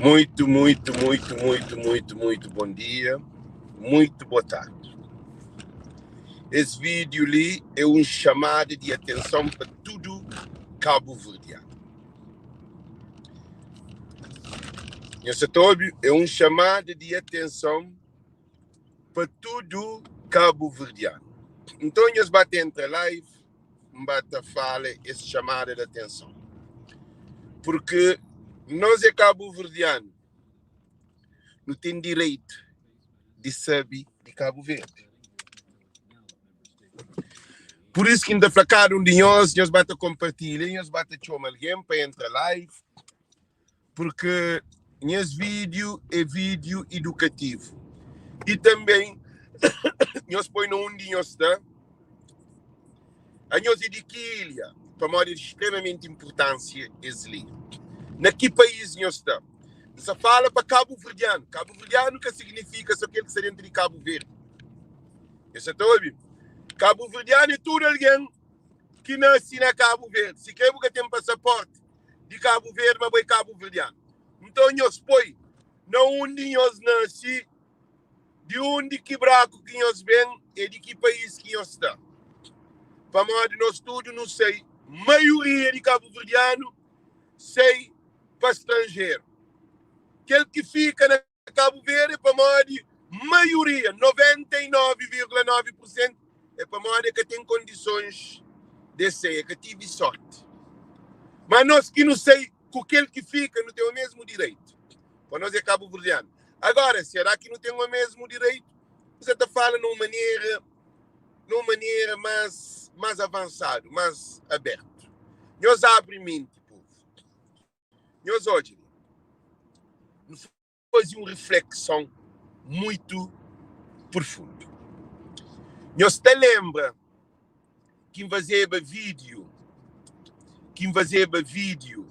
Muito, muito, muito, muito, muito, muito bom dia, muito boa tarde. Es vídeo li é um chamada de atenção pa tudo cabo-verdiano. Nhos sa ta obi? É um chamada de atenção pa tudo cabo-verdiano. Nton nhos ba ta entra live, N ba ta fala es chamada de atenção. Porque nos é cabo-verdiano, nu ten direito di sabe di Cabo Verde. Por isso ki N ta fla kada un di nhos, nhos ba ta konpartilha, nhos ba ta txoma algen pa entra live, porque nhas vídeo é vídeo edukativu. E tanben nhos poi na undi nhos sta, anhos é di ki ilha? Pamodi é di stremamenti inpurtánsia es li. Na ki país nhos sta? N sta fala pa kabuverdianu. Kabuverdianu ka signifika so kel ki sta dentu di Kabu Verdi. Nhos sa ta obi? Kabuverdianu é tudu algen ki nase na Kabu Verdi. Si kre bu ka ten pasaporti di Kabu Verdi, ma bo é kabuverdianu. Nton nhos poi na undi nhos nase, di undi ki braku ki nhos ben e di ki país ki nhos sta. Pamodi nos tudu nu sai, maioria di kabuverdianu sai pa stranjeru. Kel ki fika na Kabu Verdi é pamodi maioria, 99,9 por sentu, é pamodi é ka ten kondisons de sai, é ka tive sorti. Ma nos ki nu sai ku kel ki fika, nu ten o mesmu direitu, pa nos é kabuverdianu. Agora, será ki nu ten o mesmu direitu? Nu sa ta fala na un manera, na un manera más, más avansadu, más abertu. Nhos abri menti, povu. Nhos odja li, nu faze un riflekson muitu profundu. Nhos ta lenbra ki N fazeba vídiu, ki N fazeba vídiu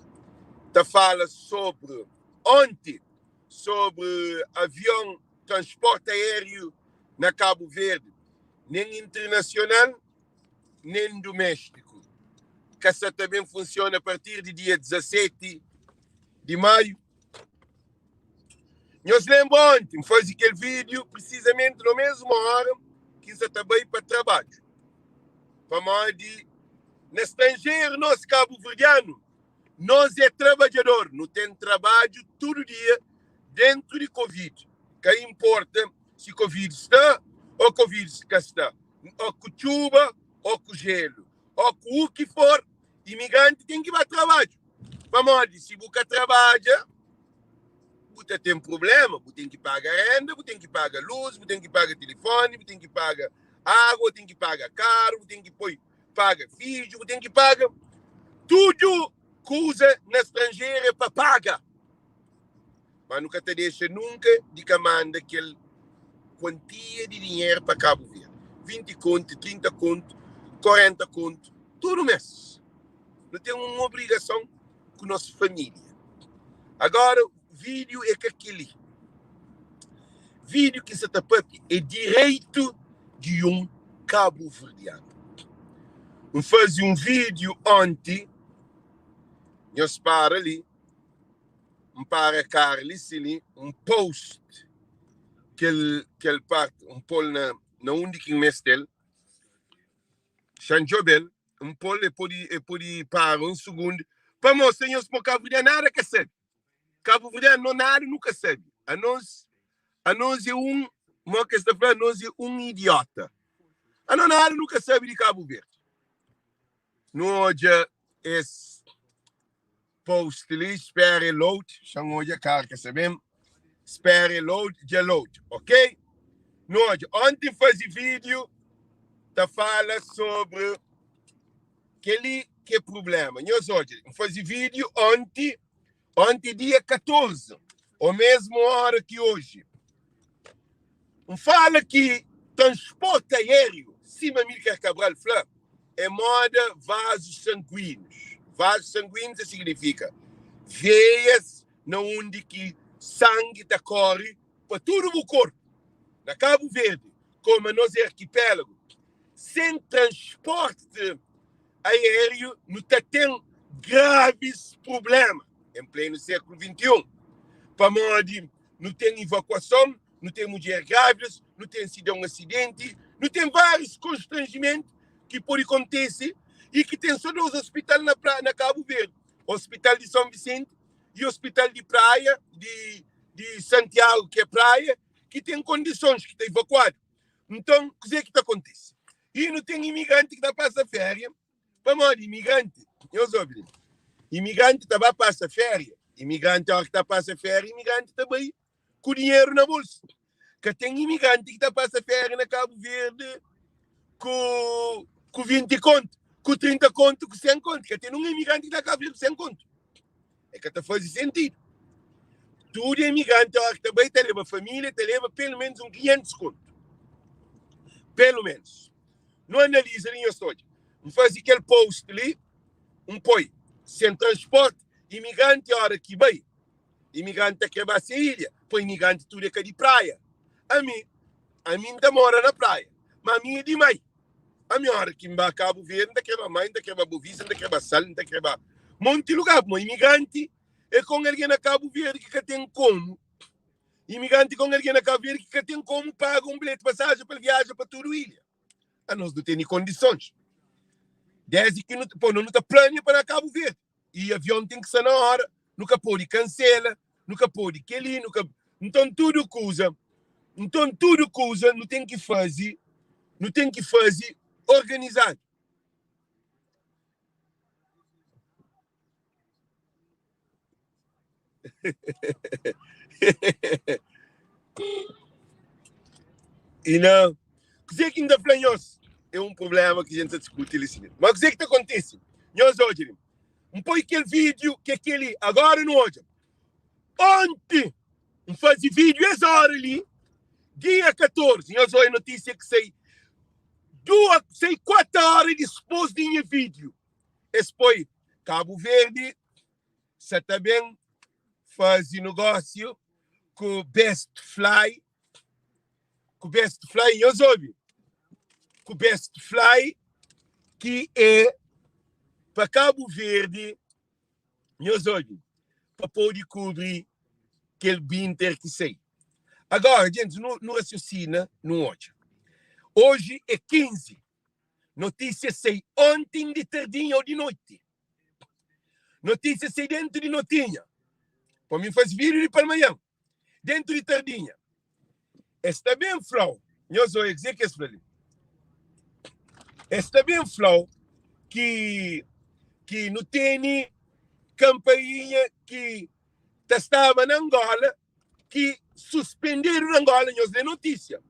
ta fala sobri onti, sobri avion, transporti aériu na Kabu Verdi, nen internasional, nen duméstiku ka sa ta ben funsiona a partir di dia 17 di maiu. Nhos lenbra onti N faze kel vídiu prisizamenti na mesmu óra ki N sa ta bai pa trabadju, pamodi na stranjeru nos kabuverdianu nos é trabadjador, nu ten trabadju tudu dia dentu di Covid, ka inporta si Covid sta ô Covid ka sta. Ó ku txuba, ó ku jelu, ó ku u ki for, imigranti ten ki ba trabadju. Pamodi si bu ka trabadja, bu ta ten prubléma. Bu ten ki paga renda, bu ten ki paga lus, bu ten ki paga tilifoni, bu ten ki paga agua, bu ten ki paga karu, bu ten ki poi paga fidju, bu ten ki paga tudu kuza na stranjeru é pa paga. Ma nu ka ta dexa nunka di ka manda kel kuantia di dinheru pa Kabu Verdi, 20 kontu, 30 kontu, 40 kontu, tudu mês. Nu ten un obrigason ku nos família. Agora, vídiu é ka kel-li. Vídiu ki N sa ta pâpia é direitu di un kabuverdianu. N faze un vídiu onti, nhos para li. N para kar li si li N post kel kel part N pol na na undi ki N mestel Xa N djobel N pol e podi e podi para un sugund pa mostra nhos mo kabuverdianu nada ka sabi kabuverdianu no nada nu ka sabi anos anos é un mo kes ta fla anos é un idiota ano nada nu ka sabi di Kabu Verdi nu odja es Post li spera e load xa n odja kar ka sa bem spera e load dja load ok nu odja onti n fazi video ta fala sobre keli ke problema nhos odja n fazi video onti onti é dia 14 o mesmo hora ki oji N fala ki transporti aériu, sima Amílcar Cabral fla, é moda vazus sanguínius. Vazus sanguínius ta signifika veias na undi ki sangi ta kóre pa tudu bu korpu. Na Kabu Verdi, koma nos é arkipélagu, sen transporti aériu nu ta ten gravis prubléma en plenu sékulu 21. Pamodi nu ten ivakuason, nu ten mudjer grávidas, nu ten si da un asidenti, nu ten várius konstranjimentu ki pode kontise i ki ten so dos ospital na pra, na Kabu Verdi, Ospital di Son Visenti i Ospital di Praia di di Santiagu, ki é Praia, ki ten kondisons ki ta ivakuadu. Nton, kuzê ki ta kontise? I nu ten imigranti ki ta pasa féria Pamodi imigranti, nhos obi li, imigranti ta ba pasa féria, imigranti óra ki ta pasa féria, imigranti ta bai ku dinheru na bolsu. Ka ten imigranti ki ta pasa féria na Kabu Verdi ku ku 20 kontu, ku 30 kontu, ku 100 kontu. Ka ten un imigranti ki ta Kabu Verdi ku 100 kontu. É ka ta faze sentidu. Tudu imigranti óra ki ta bai ta leba família, ta leba pelu menus un 500 kontu. Pelu menus. Nu analiza li nhos ta odja. N faze kel post li, N poi sen transporti, imigranti ora ki bai, imigranti ta kre ba se ilha, po imigranti tudu é ka di praia. Ami, ami N ta mora na praia, ma ami é di mai. Ami ora ki N ba Kabu Verdi, N ta kre ba mai, N ta kre ba Bovisa, N ta kre ba Sal, N ta kre ba monti lugar, pamodi imigranti é kon algen na Kabu Verdi ki ka ten komu. Imigranti kon algen na Kabu Verdi ki ka ten komu paga un bilheti pasajen pa el viaja pa tudu ilha. Anos nu tene kondisons. Desdi ki nu, pô, nu ta plania pa na Kabu Verdi i avion ten ki sta na ora, nu ka pode kansela, nu ka pode kel-li, nu ka. Nton tudu kuza, nton tudu kuza nu ten ki faze, nu ten ki faze organizadu. E na kuzê ki N ta fla nhos é un prubléma ki jenti ta diskuti li si. Ma kuzê ki ta kontise? Nhos odja li. N poi kel vídiu ki é kel-li. Agora nu odja. Onti N faze vídiu es óra li, dia 14. Nhos odja notísia ki sai duas, sai 4 óra dispôs di nha vídiu. Es poi Kabu Verdi sa ta ben faze nogósiu ku Best Fly, ku Best Fly, nhos obi, ku Best Fly ki é pa Kabu Verdi, nhos obi, pa pode kubri kel binter ki sai. Agora, gentis, nu, nu rasiosina, nu odja. Oji é 15, notísia sai ontin di tardinha ou di noiti. Notísia sai dentu di notinha. Pa mi faze vídeo di palmanhan. Dentu di tardinha. Es ta ben fla-u, nhos oia kuzê ki es fla li. Es ta ben fla-u ki ki nu tene kanpainha ki ta staba na Angola ki suspendedu na Angola, nhos lê notísia,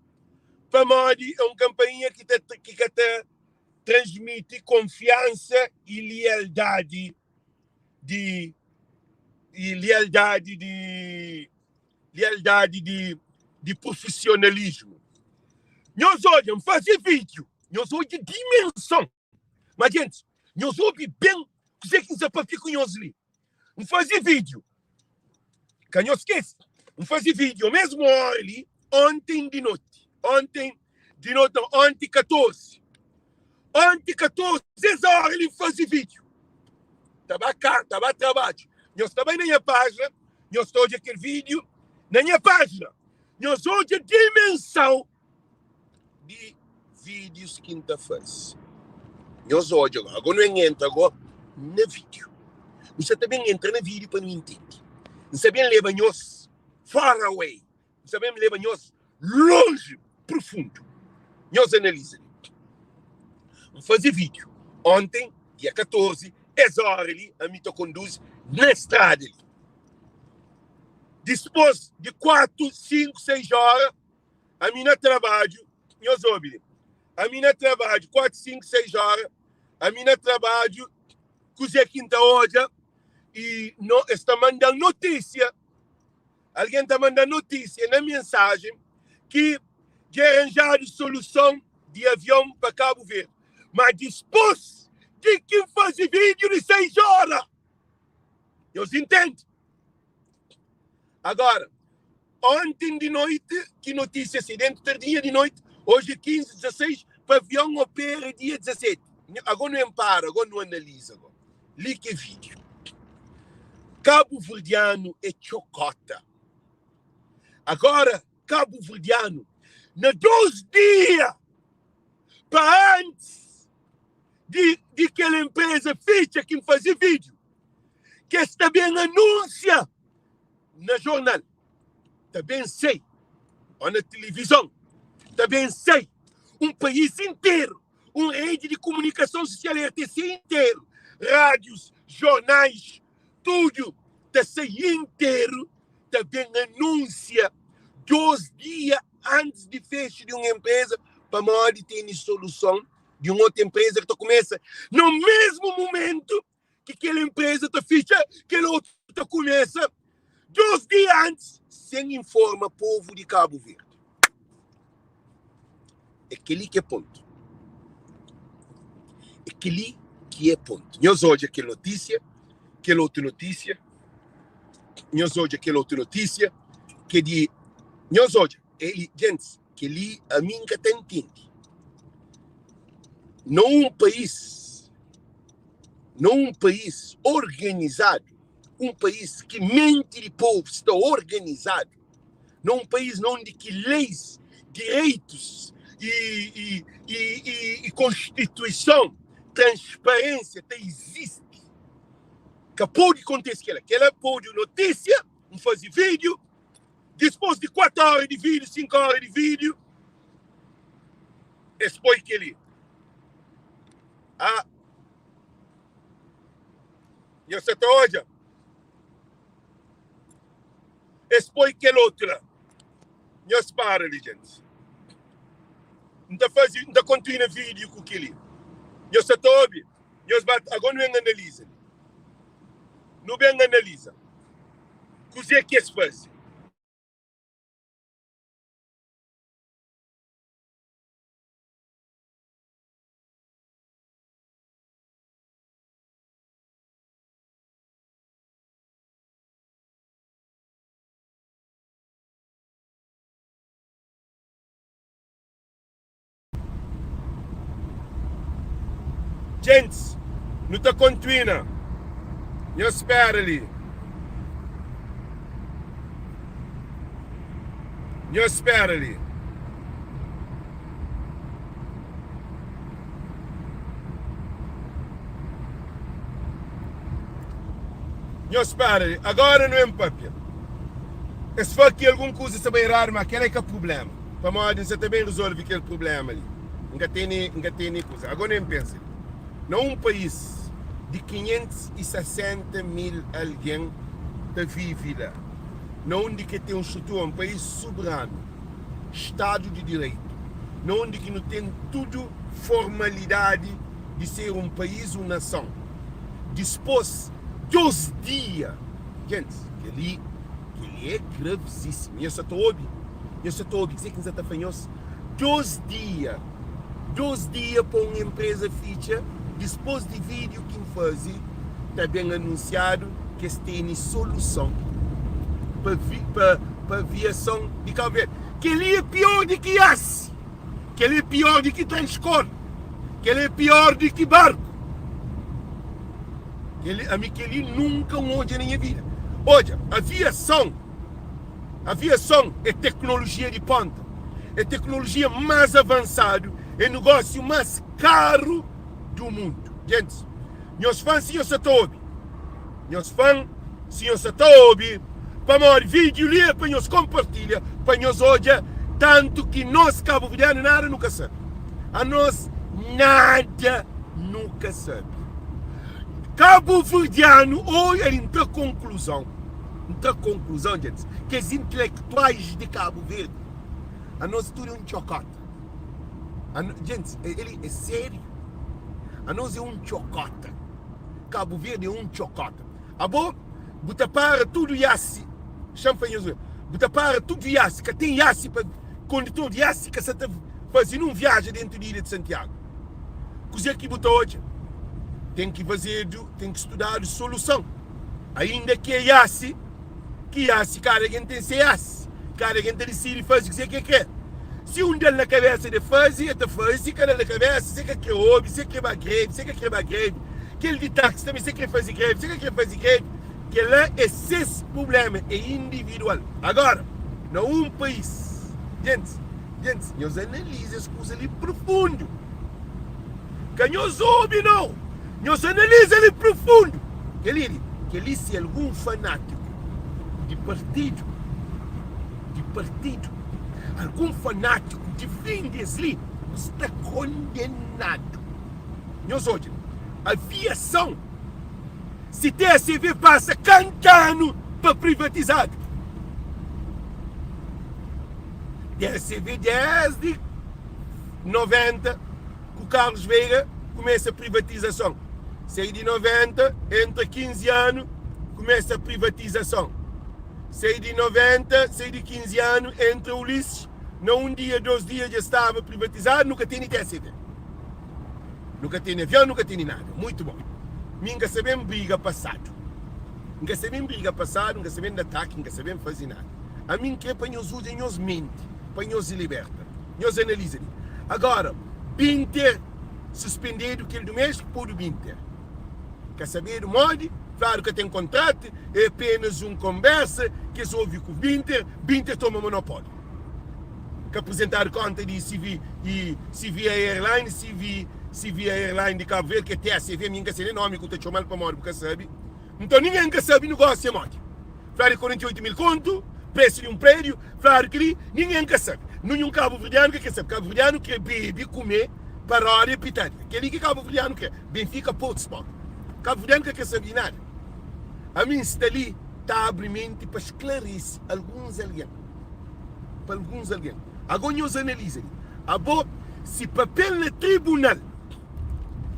pamodi é un kanpainha ki ta ki ka ta transmiti konfiansa i lialdadi di i lialdadi di lialdadi di di prufisionalismu. Nhos odja, N faze vídiu, nhos odja dimenson. Ma gentis, nhos obi ben kuzê ki N sta papia ku nhos li. N faze vídiu, ka nhos skese, N faze vídiu mésmu óra li onten di noti. Onten di noti, nau, onti 14. Onti 14, es óra li N faze vídiu. Ta ba ka, ta ba trabadju. Nhos ta bai na nha pájina, nhos ta odja kel vídiu na nha pájina. Nhos odja dimensau di vídius ki N ta faze. Nhos odja agora. Agora nu entra agora na vídiu. Nu sa ta ben entra na vídiu pa nu intende. N sa ben leba nhos far away. N sa ben leba nhos lonji, profundu. Nhos analiza li. N faze vídiu onten, dia 14, es ora li, ami ta konduzi na strada li. Dispôs di 4, 5, 6 ora, Ami na trabadju, nhos obi li. Ami na trabadju, 4, 5, 6 ora, ami na trabadju, kuzê ki N ta odja? I no, es ta manda-m notísia, algen ta manda-m notísia na mensajen ki dja ranjadu soluson di avion pa Kabu Verdi. Má dispôs di ki N faze vídiu di 6 ora, nhos intende? Agora, Onten di noiti ki notísia sai, dentu tardinha di noiti, oji é 15, 16, pa avion opera dia 17. Ago nu enpara, ago nu analiza ago. Li ki é vídiu. Kabuverdianu é txokota. Agora kabuverdianu na 2 dia pa antis di di kel enpreza fitxa ki N faze vídiu, ki es ta ben anúnsia na jornal, ta ben sai, ô na tilivizon, ta ben sai un país interu, un redi di kumunikason susial, RTC interu, rádius, jornais, tudu ta sai interu, ta ben anúnsia 2 dia antis di fexu di un enpreza pamodi tene soluson di un otu enpreza ki ta kumesa na mesmu mumentu ki kel enpreza ta fitxa, kel otu ta kumesa 2 dia antis sen informa povu di Kabu Verdi. É kel-li ki é pontu. É kel-li ki é pontu. Nhos odja kel notísia, kel otu notísia, nhos odja kel otu notísia, ki é di, nhos odja, é li, gentis, kel-li ami N ka ta ntende. Na un país, na un país organizadu, un país ki menti di povu sta organizadu, na un país na undi ki leis, direitus i, i, i, i, i konstituison, transparênsia ta izisti, ka pode kontise kela. Kela pode notísia, N faze vídiu, dispôs di 4 óra di vídiu, 5 óra di vídiu, es poi kel-li. Ah, nhos sa ta odja? Es poi kel otu la. Nhos para li, gentis. N ta faze, N ta kontinua vídiu ku kel-li. Nhos sa ta obi? Nhos ba, agora nu ben analiza li. Nu ben analiza kuzê ki es faze. Gentis, nu ta kontuina. Nhos spera li. Nhos spera li. Nhos spera li. Agora nu ben papia. Es fla ki algun kuza sta bai eradu, ma kel-la é ka prubléma. Pamodi N sa ta ben rezolve kel prubléma li. N ka tene, N ka tene kuza. Agora nu ben pensa li. Na un país di 560 mil algen ta vive la, na undi ki ten un strutura, un país soberanu, stadu di direitu, na undi ki nu ten tudu formalidadi di ser un país, un nason, dispôs 2 dia, gentis, kel-li, kel-li é gravisíssimu. Nhos sa ta obi? Nhos sa ta obi kuzê ki N sa ta fla nhos? 2 dia, 2 dia pa un enpreza fitxa, dispôs di vídiu ki N faze, ta ben anunsiadu ki es tene soluson pa vi, pa, pa aviason di Kabu Verdi. Kel-li é pior di ki ASI, kel-li é pior di ki Transcor, kel-li é pior di ki barku. Kel-li, ami kel-li nunka N odja na nha vida. Odja, aviason, aviason é teknolojia di ponta, é teknolojia más avansadu, é negósiu más karu du mundu. Gentis, nhos fan si nhos sa ta obi, nhos fan si nhos sa ta obi, pamodi vídiu li é pa nhos konpartilha, pa nhos odja tantu ki nos kabuverdianu nada nu ka sabe. Anos nada nu ka sabe. Kabuverdianu oi el ntra konkluzon, ntra konkluzon dja-dis, kes intelektuais di Kabu Verdi, anos tudu é un txokota. Ano, djentis, el é sériu. Anos é un txokota. Kabu Verdi é un txokota. Abo, bu ta para tudu iasi, xa-m fla nhos, bu ta para tudu iasi, ka ten iasi pa kondutor di iasi ka sa ta faze nun viaja dentu di ilha di Santiagu. Kuzê ki bu ta odja? Ten ki fazedu, ten ki studadu soluson. Ainda ki é iasi, ki iasi, kada algen ten se iasi, kada algen ta disidi faze kuzê ki el krê. Si un da-l na kabésa di faze, el ta faze, si ka da-l na kabésa, si el ka krê obi, si el krê ba grevi, si el ka krê ba grevi, kel di taxi tanbê, si el krê faze grevi, si el ka krê faze grevi, kel-la é ses prubléma, é individual. Agora. Na un país. Gentis, gentis, nhos analiza es kuza li profundu. Ka nhos obi nau, nhos analiza li profundu. Kel-li li, kel-li si algun fanátiku di partidu, di partidu, algun fanátiku difende es li, sta kondenadu. Nhos odja, aviason, si TSV pasa kantanu pa privatizadu. TSV desdi 90 ku Carlos Veiga kumesa privatizason. Sai di 90, entra 15 anu, kumesa privatizason. Sai di 90, sai di 15 anu, entra Ulisses, na un dia, dos dia dja staba privatizadu, nu ka tene TSV. Nu ka tene avion, nu ka tene nada. Muito bom. Mi N ka sa ben briga pasadu. N ka sa ben briga pasadu, N ka sa ben da ataki, N ka sa ben faze nada. Ami N kre pa nhos uza nhos menti pa nhos liberta. Nhos analiza li. Agora, Binter suspendedu kel du mes, podu Binter. Ka sabedu modi, fladu ka ten kontratu, é apenas un konbersa ki es ovi ku Binter, Binter toma monopóliu. Ka apresentadu konta di CV i CV Airline, CV CV Airline di Kabu Verdi, ki é TACV, mi N ka se nen nomi ku ta txomal pamodi bu ka sabe. Nton ningen ka sabe nugósiu é modi. Fladu é 48 mil kontu, presu di un prédiu, fladu kel-li, ningen ka sabe. Ninhun kabuverdianu ka kre sabe. Kabuverdianu kre bebe, kume, paródia, pitadia. Kel-li ki kabuverdianu kre. Benfika, Porto, Sport. Kabuverdianu ka kre sabe di nada. Ami N sta li ta abri menti pa sklarese alguns algen. Pa alguns algen. Ago nhos analiza li. Abo, si papel na tribunal,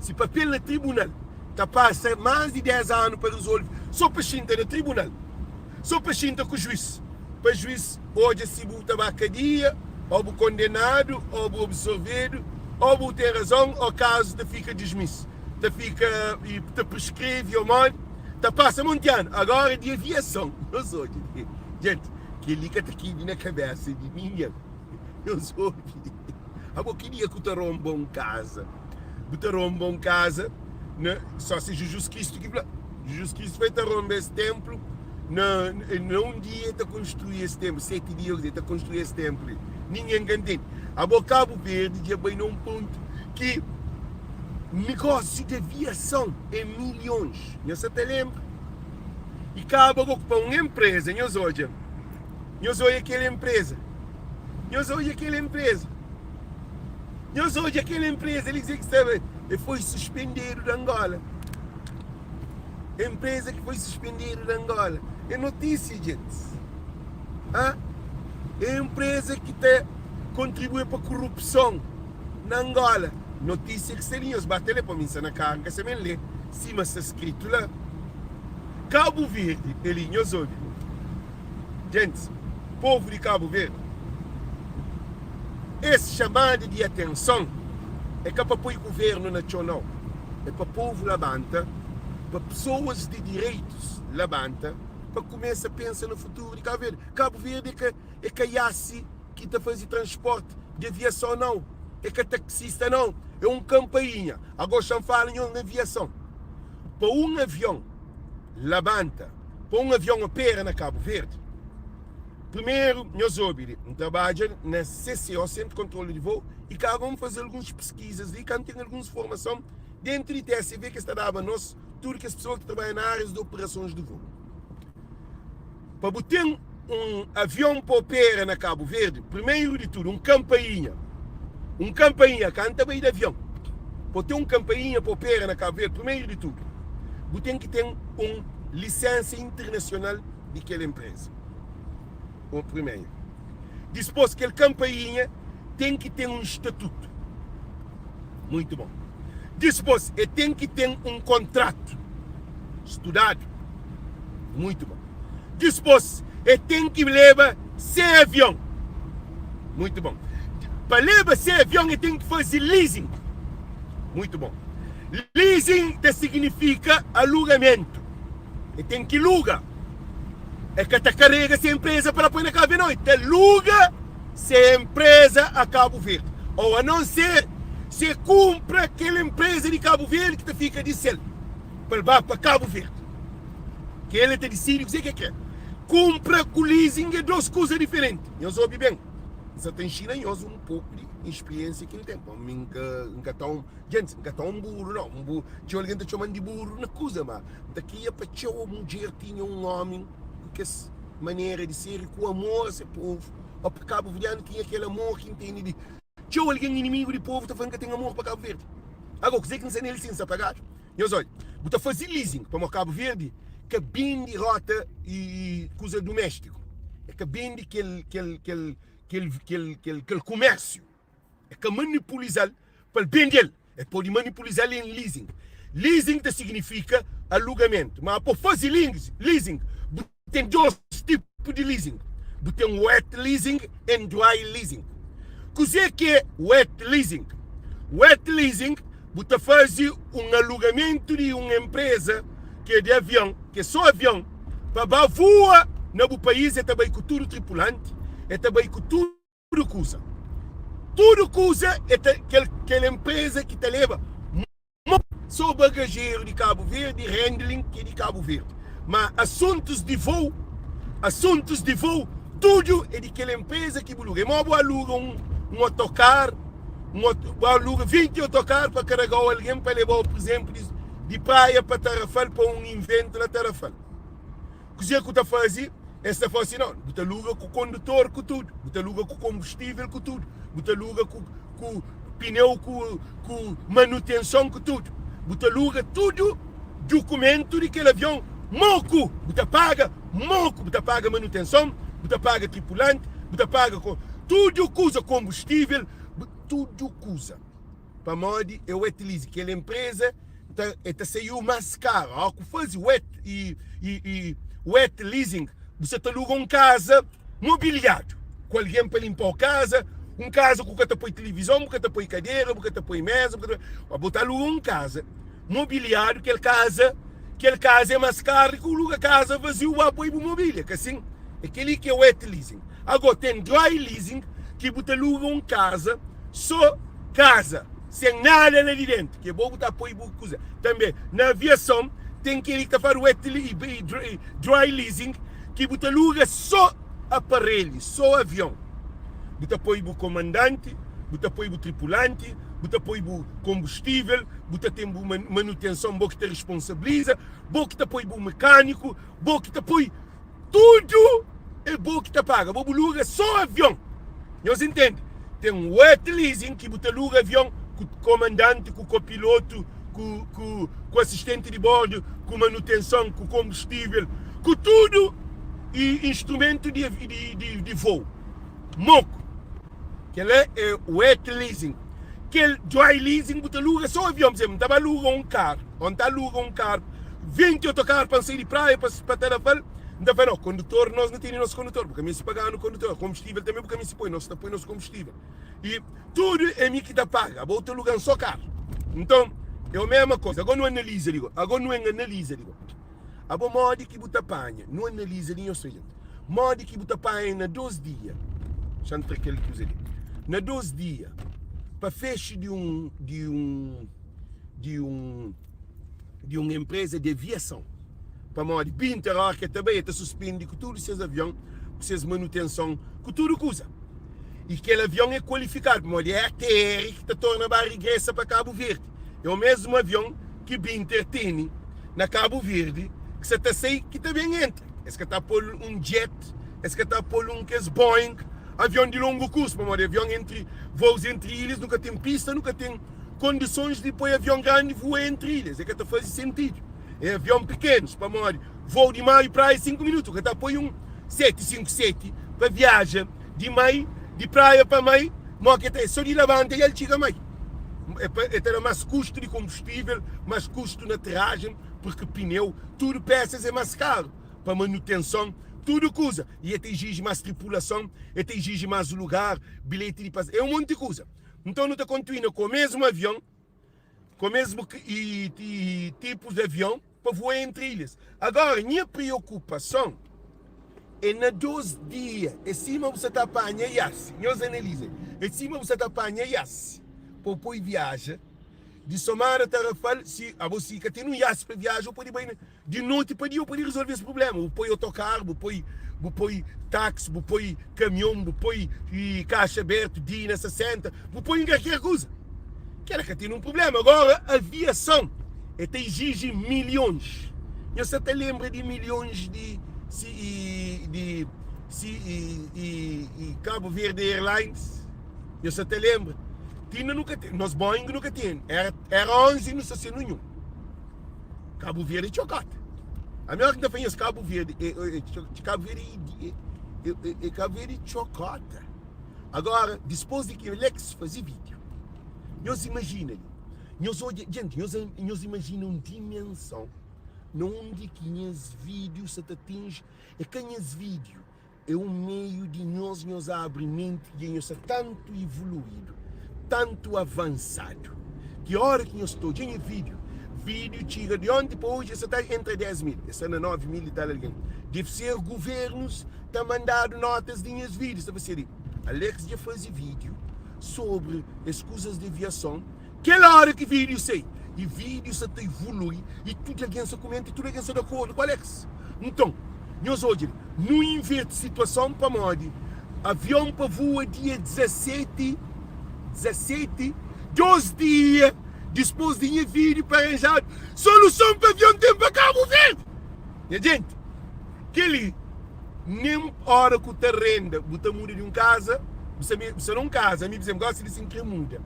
si papel na tribunal ta pasa más di 10 anu pa rezolve, so pa xinta na tribunal, so pa xinta ku juiz, pa juiz odja si bu ta ba kadia, o bu kondenadu, o bu absorvedu, o bu ten razon, o kazu ta fika dismis, ta fika i ta preskreve o modi, ta pasa monti anu. Agora di aviason, nhos odja, jenti, kel-li ka ta kibi na kabesa di ningen. Nhos obi, abo ki dia ku ta ronba un kaza? Bu ta ronba un kaza na só se Jujus Kristu ki fla. Jujus Kristu fla, E ta ronba es tenplu na na un dia e ta konstrui es tenplu, seti dia e ta konstrui es tenplu li. Ningen ka ntende. Abo Kabu Verdi dja bai na un pontu ki negósiu di aviason é milhons. Nhos sa ta lenbra? I kaba go pa un enpreza, nhos odja, nhos odja kel enpreza, nhos odja kel enpreza. Nhos odja kel empresa li kuzê ki sta e foi suspendedu di Angola. Empresa ki foi suspendedu di Angola. É notísia, gentis. Hã? É empresa ki ta kontribui pa korupson na Angola. Notísia ki sta li, nhos ba ta lé, pa mi nsa na kar, nka sa ben lé sima sta skritu la. Kabu Verdi, é li, nhos obi. Gentis, povu di Kabu Verdi, es xamada di atenson é ka pa poi guvernu na txon nau, é pa povu labanta, pa pesoas di direitus labanta pa kumesa pensa na futuru di Kabu Verdi. Kabu Verdi é ka é ka iasi ki ta fazi transporti di aviason nau, é ka taksista nau, é un kanpainha. Ago xa-m fala nhos na aviason, pa un avion labanta pa un avion opera na Kabu Verdi, primeru nhos obi li, N trabadja na CCO, Sentru di Kontrolu di Vou, i kaga N faze alguns piskizas li, ka N ten alguns formason dentu di TSV ki es ta daba nos, tudu kes pesoa ki trabadja na arias di operasons di vou. Pa bu ten un avion pa opera na Kabu Verdi, primeru di tudu, un kanpainha, un kanpainha, ka N ta bai di avion, pa bu ten un kanpainha pa opera na Kabu Verdi, primeru di tudu, bu ten ki ten un lisensa internasional di kel enpreza, un primeru. Dispôs, kel kanpainha ten ki ten un statutu. Muitu bon. Dispôs, e ten ki ten un kontratu studadu. Muitu bon. Dispôs, e ten ki leba se avion. Muitu bon. Pa leba se avion, e ten ki faze leasing. Muitu bon. Leasing ta signifika alugamentu. E ten ki luga. E ka ta karega se enpreza pa la poi na Kabu Verdi, nau. E ta luga se enpreza a Kabu Verdi. Ou a non ser se e kunpra kel enpreza di Kabu Verdi ki ta fika di sel pa el ba pa Kabu Verdi. Kel e ta disidi kuzê ki e kre. Kunpra ku leasing é dos kuza diferenti. Nhos obi ben, N sa ta inxina nhos un poku di inspiriensia ki N ten. Pamodi mi N ka, N ka ta un, djentis, N ka ta un buru nau. Un buru, txeu algen ta txoma-m di buru na kuza, ma N ta kria pa txeu mudjer tinha un omi ku kes manera di ser i ku amor a se povu, o pa kabuverdianu tinha kel amor ki N tene di txeu algen inimigu di povu ta fla N ka ten amor pa Kabu Verdi. Ago, kuzê ki N sta nel si N sta pagadu? Nhos odja, bu ta faze leasing pamodi Kabu Verdi ka bende rota i kuza duméstiku, e ka bende kel kel kel kel kel kel kel kumérsiu, e ka manipuliza-l pa el bende-l, e pode manipuliza-l en leasing. Leasing ta signifika alugamentu, ma pa faze leasing bu Ten dos tipu di leasing. Bu ten wet leasing and dry leasing. Kuzê ki é wet leasing? Wet leasing, bu ta faze un alugamentu di un enpreza ki é di avion, ki é sô avion, pa ba vua na bu país. El ta bai ku tudu tripulanti, el ta bai ku tudu kuza. Tudu kuza el ta, kel, kel enpreza ki ta leba. Mo so bagajeru di Kabu Verdi, handling ki é di Kabu Verdi. Ma asuntus di vou, asuntus di vou, tudu é di kel enpreza ki bu luga. É mo bu aluga un un otokar, un bu aluga 20 otokar pa karagau algen pa lebau, pur izenplu, di di Praia pa Tarrafal pa un inventu na Tarrafal. Kuzê ku ta faze? Es ta fla si, Nau, bu ta luga ku kondutor ku tudu, bu ta luga ku konbustível ku tudu, bu ta luga ku, ku pineu ku, ku manutenson ku tudu, bu ta luga tudu dukumentu di kel avion moku, bu ta paga moku, bu ta paga manutenson, bu ta paga tripulanti, bu ta paga tudu kuza, konbustível, tudu kuza. Pamodi é wet lease, kel enpresa ta e ta saiu mas karu. Ó ku fazi wet e e wet leasing, bu sa ta luga un kaza mobiliadu ku algen pa linpau kaza, un kaza ku ka ta poi tilivizon, bu ka ta poi kadera, bu ka ta poi meza, bu ka ta bu ta aluga un kaza mobiliadu, kel kaza kel kaza é mas karu di ki bu luga kaza vaziu bu ba poi bu mobilia, ka sin? É keli ki é wet leasing. Ago ten dry leasing ki bu ta luga un kaza so kaza sen nada la di dentu ki bo bu ta poi bu kuza. Tanbe na aviason ten keli ki ta fladu wet i dry leasing ki bu ta luga so aparelhu, so avion. Bu ta poi bu komandanti, bu ta poi bu tripulanti, bu ta poi bu konbustivel, bu ta ten bu manutenson, bo ki ta responsabiliza, bo ki ta poi bu mekaniku, bo ki ta poi. Tudu é bo ki ta paga, bo bu luga só avion. Nhos intende? Ten wet leasing ki bu ta luga avion ku komandanti, ku kopilotu, ku, ku, ku asistenti di bordu, ku manutenson, ku konbustível, ku tudu i instrumentu di, di, di, di voo. Moku. Kel-la é wet leasing. Kel dry leasing bu ta luga só avion. Pur izénplu, N ta ba luga un karu, ô N ta aluga un karu, 20 otokaru pa N sai di praia pa pa Tarrafal, N ta fla, no, kondutor, nos nu tene nos kondutor, bu ka meste paga-nu kondutor, konbustível tanbe bu ka meste poi, nos ta poi nos konbustível. I tudu é mi ki ta paga, abo bu ta luga-m só karu. Nton, é o mesma koza. Agó nu analiza li, agó nu en analiza li. Abo modi ki bu ta panha? Nu analiza li nhos fla djent. Modi ki bu ta panha na dos dia? Xa N tra kel kuza li. Na dos dia pa fexu di un di un di un di un enpreza di aviason. Pamodi Binter óra ki el ta bai el ta suspendi ku tudu ses avion, ku ses manutenson, ku tudu kuza. I kel avion é kualifikadu pamodi é ATR ki ta torna ba rigresa pa Kabu Verdi. É o mesmu avion ki Binter tene na Kabu Verdi ki sa ta sai ki ta ben entra. Es ka ta pô-l un jet, es ka ta pô-l un kes Boeing, avion di longu kursu, pamodi avion entri vôus entri ilhas nu ka ten pista, nu ka ten kondisons di poi avion grandi vua entri ilhas, é ka ta faze sentidu. É avion pikenus, pamodi vôu di Maio Praia é 5 minutu, ka ta poi un 757 pa viaja di Mai, di Praia pa Mai, mo ke ta é so di labanta i el txiga Mai. É pa é ta da mas kustu di konbustível, mas kustu na aterrajen, purki pineu, tudu pesas é mas karu pa manutenson, tudu kuza. I e ta iziji mas tripulason, e ta iziji mas lugar, bilheti di pas, é un monti kuza. Nton nu ta kontinua ku mesmu avion, ku mesmu i i tipus di avion pa voa entri ilhas. Agora nha priokupason é na dos dia, é sima bu sa ta panha iasi, nhos analiza, é sima bu sa ta panha iasi pa bu poi viaja. Di Somada Tarrafal si abo si ka ten un iasi pa viaja bu pode bai na di noti pa dia bu pode resolve es problema bu poi otokaru bu poi bu poi taxi bu poi kamion bu poi kaxa abertu dina 60 bu poi un kalker kuza kela ka ten un problema agora aviason e ta iziji milhons nhos sa ta lenbra di milhons di si di si i Cabo Verde Airlines Nhos sa ta lenbra? Ti inda nu ka ten. Nos Boeing nu ka ten. Era, era 11 nu sta sen ninhun. Kabu Verdi é txokota. Ami ora ki N ta fla nhos Kabu Verdi, é, é, é, Kabu Verdi é, é, é, é Kabu Verdi é txokota. Agora, dispôs di ki Alex faze vídeo, nhos imajina li, nhos odja, gente, nhos, nhos imajina un dimensão na undi ki nhas vídeo sa ta atinji, é ka nhas vídeo, É un meiu di nhos nhos abri menti dja nhos sta tantu evoluídu, tantu avansadu ki ora ki nhos ta odja nha vídiu, vídiu txiga di onti pa oji el sta ta entra 10 mil, el sta na 9 mil i tal algen. Deve ser guvernus ta mandadu notas di nhas vídius, ta fla si, Alex dja faze vídiu sobri es kuzas di aviason, Kel óra ki vídiu sai, i vídiu sa ta ivolui, i tudu algen sa kumenta, i tudu algen sa di akordu ku Alex. Nton, nhos odja li, nu inverti situason pamodi avion pa vua dia 17, 17, dos dia dispôs di nha vídiu pa aranjadu soluson pa avion ten pa Kabu Verdi. Nha jenti, kel-li nen óra ku ta renda, bu ta muda di un kaza, bu sa, bu sa na un kaza, ami, pur izénplu, gósi li si N krê muda,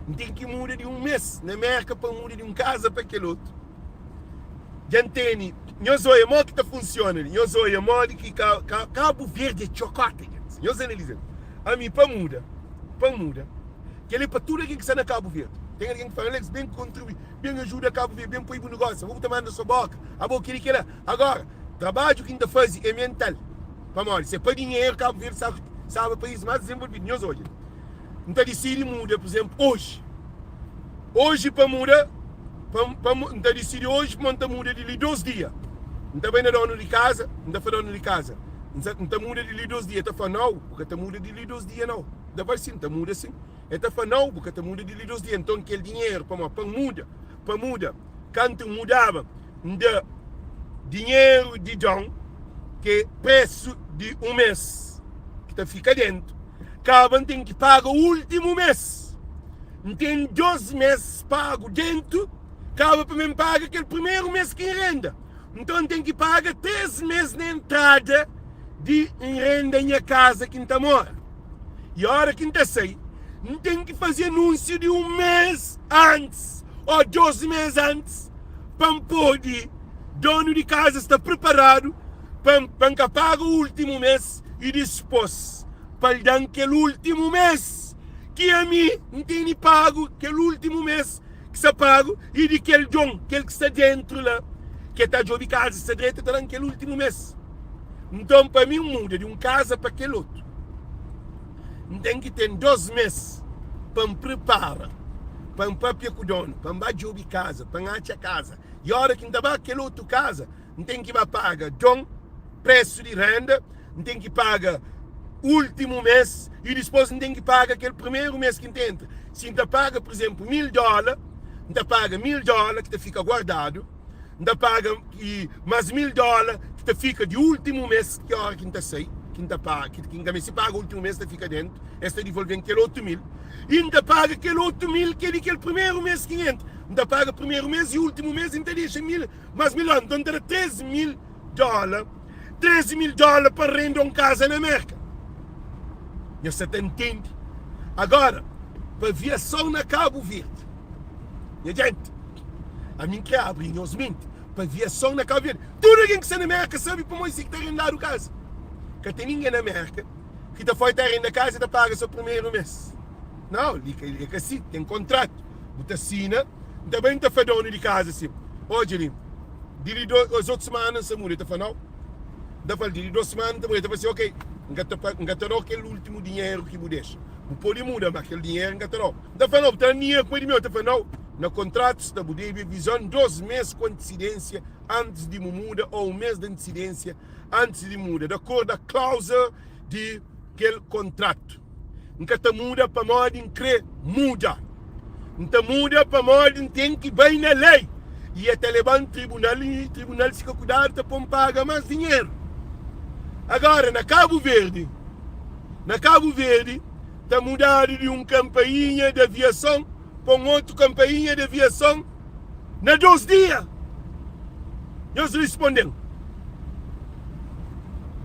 N ten ki muda di un mês na Mérka pa N muda di un kaza pa kel otu. Dja N tene. Nhos oia modi ki ta funsiona li. Nhos oia modi ki ka, ka, Kabu Verdi é txokota, gentis. Nhos analiza li. Ami, pa muda, pa muda, kel-li é pa tudu algen ki sta na Kabu Verdi. Ten algen ki fla, Alex, ben kontribui, ben ajuda Kabu Verdi, ben poi bu negósiu. Abo bu ta manda so bóka, abo kel-li, kel-la. Agora, trabadju ki N ta faze é mental. Pamodi? Si é pa dinheru, Kabu Verdi staba país más dizenvolvidu. Nhos odja li. N ta disidi muda, pur izénplu, oji. Oji pa muda, pa, pa, N ta disidi oji ma N ta muda di li dos dia. N ta bai na donu di kaza, N ta fla donu di kaza, N sa, N ta muda di li dos dia. El ta fla, Nau, bu ka ta muda di li dos dia, nau. N ta fla, Sin, N ta muda sin. El ta fla, Nau, bu ka ta muda di li dos dia. Nton, kel dinheru, pamodi pa N muda, pa muda, kantu N mudaba, N da dinheru di don, ki é presu di un mês, ki ta fika déntu. Kaba N ten ki paga últimu mês. N ten dos mês pagu déntu, kaba pa mi N paga kel primeru mês ki N renda. Nton N ten ki paga três mês na entrada di N renda nha kaza ki N ta mora. I óra ki N ta sai, N ten ki faze anúnsiu di un mês antis ô dos mês antis pa N pode donu di kaza sta priparadu pa N ka paga últimu mês i dispôs pa el da-m kel últimu mês ki ami N tene pagu, kel últimu mês ki sta pagu, i di kel don, kel ki sta déntu la, ki el ta djobe kaza sta dretu, el ta da-m kel últimu mês. Nton, pa mi N muda di un kaza pa kel otu, N ten ki ten dos mês pa N pripara, pa N pâpia ku donu, pa N ba djobe kaza, pa N atxa kaza. I óra ki N ta ba kel otu kaza, N ten ki ba paga don, presu di renda, N ten ki paga últimu mês i dipôs N ten ki paga kel primeru mês ki N ta entra. Si N ta paga, pur izénplu, 1000 dóla, N ta paga 1000 dóla ki ta fika guardadu, N ta paga i más 1000 dóla ki ta fika di últimu mês ki óra ki N ta sai, ki N ta paga, ki N ka meste paga últimu mês ta fika déntu, es ta divolve-m kel otu 1000 i N ta paga kel otu 1000 ki é di kel primeru mês ki N entra. N ta paga primeru mês i últimu mês i N ta dexa 1000 más 1000 dóla. Nton N ta da 3000 dóla, 13 mil dóla pa renda un kaza na Merka. Nhos sa ta ntende? Agora, pa aviason na Kabu Verdi, nha jenti, ami N kre abri nhos menti, pa aviason na Kabu Verdi, tudu algen ki sta na Merka sabe pamodi si ki ta rendadu kaza. Ka ten ningen na Merka ki ta foi ta renda kaza i ta paga so primeru mes. Nau, li ka, é ka si, ten kontratu, bu ta sina, N ta bai N ta fla donu di kaza si, odja li, Di li dos otu simana N sta muda. El ta fla, Nau. N ta fla-l, Di li dos simana N ta muda. El ta fla si, Ok, N ka ta N ka ta da-u kel últimu dinheru ki bu dexa. Bu pode muda, má kel dinheru N ka ta da-u. N ta fla, Nau, bu ta da-m dinheru kuma di meu. El ta fla, Nau, na kontratu sta, bu debe aviza-m dos mês ku antisidênsia antis di bu muda ô un mês di antisidênsia antis di muda, di akordu a klauza di kel kontratu. N ka ta muda pamodi N krê muda. N ta muda pamodi N ten ki bai na lei. I e ta leba-m tribunal i tribunal si ka kudadu ta pô-m paga más dinheru. Agora na Kabu Verdi, na Kabu Verdi ta mudadu di un kanpainha di aviason pa un otu kanpainha di aviason na dos dia. Nhos risponde-m.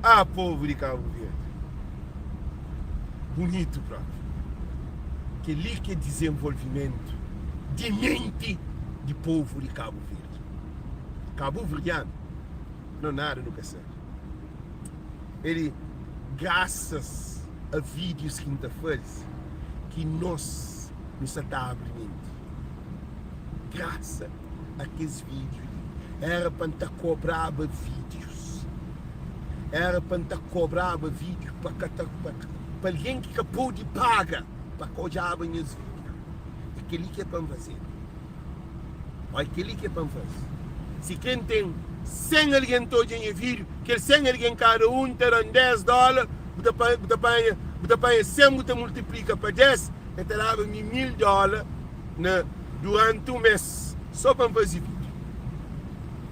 Ah, povu di Kabu Verdi, bunitu propi. Kel-li ki é dizenvolvimentu di menti di povu di Kabu Verdi. Kabuverdianu, no nada nu ka sabe. El grasas a vídius ki N ta faze ki nos nu sa ta abri menti. Grasa a kes vídiu li. Éra pa N ta kobraba vídius. Éra pa N ta kobraba vídiu pa ka ta pa pa algen ki ka pode paga pa ka odjaba nhas vídiu. É kel-li ki é pa N fazeba. Ó, é kel-li ki é pa N faze. Si krê N ten 100 algen ta odja nha vídiu, kel 100 algen kada un ta da-m 10 dóla, bu ta bu ta panha bu ta panha 100 bu ta multiplika pa 10, el ta daba mi 1000 dóla na duranti un mês sô pa N faze vídiu.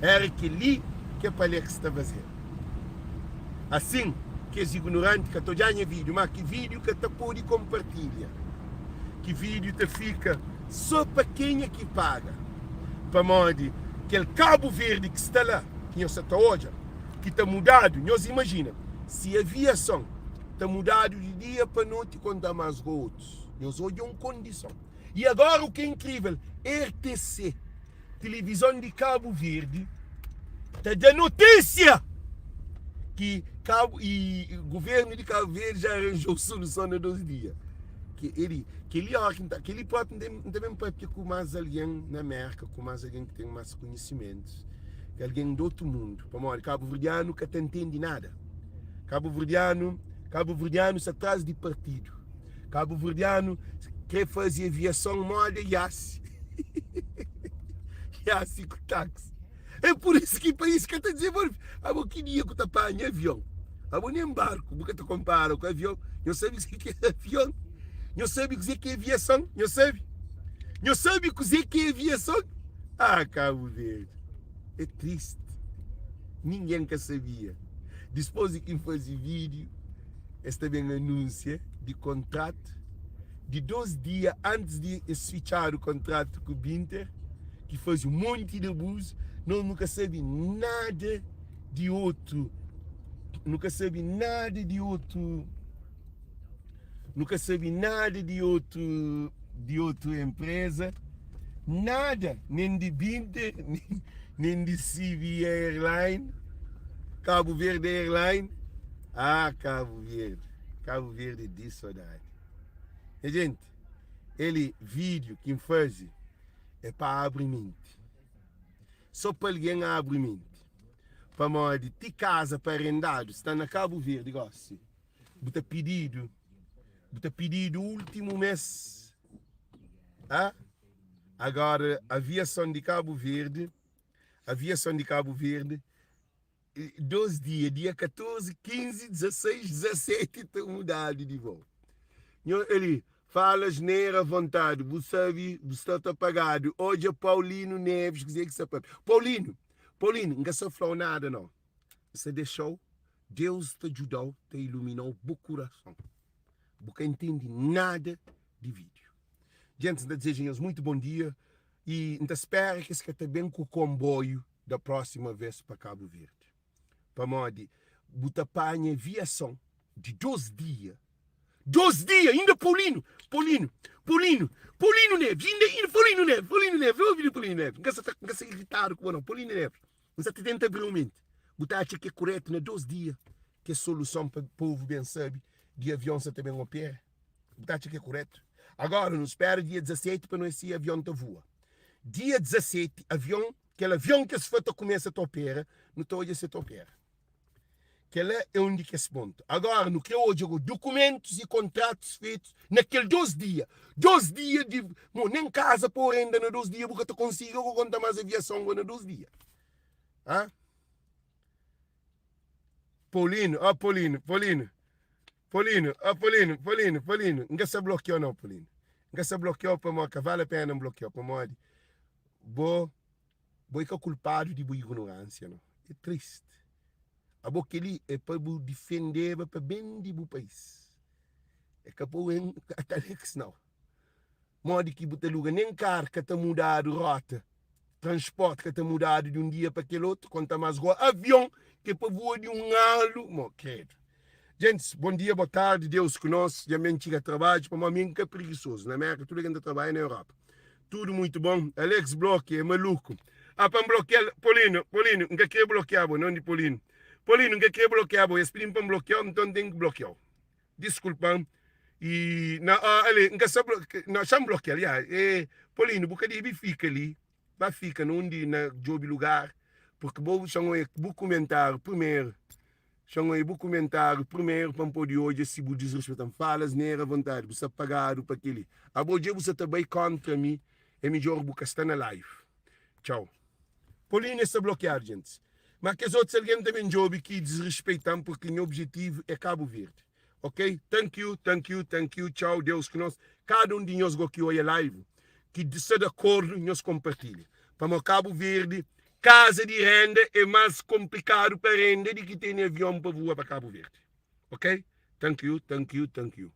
Éra kel-li ki Alex ta fazeba. Asin, kes ignoranti ka ta odja nha vídiu, má ki vídiu ka ta pode konpartilha. Ki vídiu ta fika sô pa kenha ki paga. Pamodi kel Kabu Verdi ki sta la, ki nhos sa ta odja, ki ta mudadu, nhos imajina si aviason ta mudadu di dia pa noti konta más go otus. Nhos odja un kondison. E agora o que é incrível, RTC, Tilivizon di Kabu Verdi, ta da notísia ki Kabu e governo di Kabu Verdi já arranjou soluson na 2 dia. Ke eli, keli ora ki nta, keli propi nta, nta ben papia ku más algen na Merka, ku más algen ki ten más konhisimentus, ki algen di otu mundu, pamodi kabuverdianu ka ta ntendi nada. Kabuverdianu, kabuverdianu sta tras di partidu. Kabuverdianu kre faze aviason moda Yasi. Yasi ku taxi. É por isso ki país ka ta desenvolve. Abo ki dia ku ta panha avion? Abo nem barku bu ka ta kompara ku avion. Nho sabe kuzê ki é avion? Nho sabe kuzê ki é aviason? Nho sabe? Nho sabe kuzê ki é aviason? Ah, Kabu Verdi. É triste. Ninguém ka sabia. Dispôs di ki N faze vídeo, es ta ben anúnsia di kontratu di dos dia antis di es fitxadu kontratu ku Binter, ki faze un monti di abuzu. Nos nu ka sabe nada di otu, nu ka sabe nada di otu, nu ka sabe nada di otu, di otu enpreza, nada, nen di Binter, nen di CB Airline, Cabo Verde Airline. Ah, Kabu Verdi, Kabu Verdi di sodadi. Nha jenti, eli vídiu ki N faze é pa abri menti. Só pa algen abri menti. Pamodi ti kaza pa arendadu sta na Kabu Verdi gosi. Bu ta pididu, bu ta pididu últimu mês. Ah, agora aviason di Kabu Verdi, aviason di Kabu Verdi 2 dia, dia 14, 15, 16, 17 ta mudadu di voo. Nho Eli, fala asneira avontadi, bu sabe, bu sta ta pagadu. Odja Paulino Neves, kuzê ki sta papia. Paulino, Paulino, N ka sta fla-u nada nau. N sta dexa-u, Deus ta djuda-u, ta ilumina-u bu kurason. Bu ka intende nada di vídiu. Gentis, N ta dizeja nhos muitu bon dia i N ta spera ki es ka ta ben ku konboiu da próxima vez pa Cabo Verde pamodi bu ta panha aviason di 2 dia 2 dia inda Paulino Paulino Paulino Paulino Neves inda inda Paulino Neves Paulino Neves obi di Paulino Neves nka sa ta nka sa irritadu ku bo não Paulino Neves nsa ta tenta abri un menti bu ta atxa ki é kuretu na 2 dia ki é soluson pa povu ben sabi di avion sa ta ben opera bu ta atxa ki é kuretu agora nu spera dia 17 pa nu si avion ta voa dia 17 avion Kel avion ki es fla ta kumesa ta opera, nu ta odja si el ta opera. Kel-la é un di kes pontu. Agora, nu kre odja go dukumentus i kontratus fetus na kel dos dia. Dos dia di, mo, nen kaza pa orenda na dos dia bu ka ta konsigi, go konta mas aviason go na dos dia. Ha? Paulino, ó Paulino, Paulino, Paulino, ó Paulino, Paulino, Paulino, N ka sa blokiau nau, Paulino. N ka sa blokiau pamodi ka vale a pena N blokiau pamodi bo bo é ka kulpadu di bu ignorânsia no. É triste. Abo kel-li é pa bu difendeba pa ben di bu país. É ka pa bu ben Alex nau. Modi ki bu ta luga nen kar ka ta mudadu rota, transporti ka ta mudadu di un dia pa kel otu, konta mas goa avion ki é pa voa di un alu, mo kredu. Gentis, bon dia, bo tardi, Deus ku nos, dja mi N txiga trabadju pamodi mi N ka prigisozu, na Merka tudu algen ta trabadja, na Europa tudu muitu bon, Alex blokia é maluku, ah pa N blokia-l, Polino, Polino, N ka kre blokia bo, non di Polino, Polino N ka kre blokia bo, es pidi-m pa N blokia-u, nton N ten ki blokia-u. Diskulpa-m i na ah ale N ka sa na xa-m blokia-l ya e Paulino bu ka debe fika li ba fika na undi na djobe lugar purki bo xa-m oia bu kumentariu primeru xa-m oia bu kumentariu primeru pa N pode odja si bu disrispeta-m fala asnera avontadi bu sta pagadu pa kel-li abo dja bu sa ta bai kontra mi é midjor bu ka sta na live txau Paulino es sta blokiadu djentis ma kes otus algen ta ben djobe ki disrispeita-m purki nha objetivu é Kabu Verdi ok thank you thank you thank you txau Deus ku nos kada un di nhos go ki oia live ki sta di akordu nhos konpartilha pamo Kabu Verdi kaza di renda é mas konplikadu pa renda di ki tene avion pa voa pa Kabu Verdi ok thank you thank you thank you.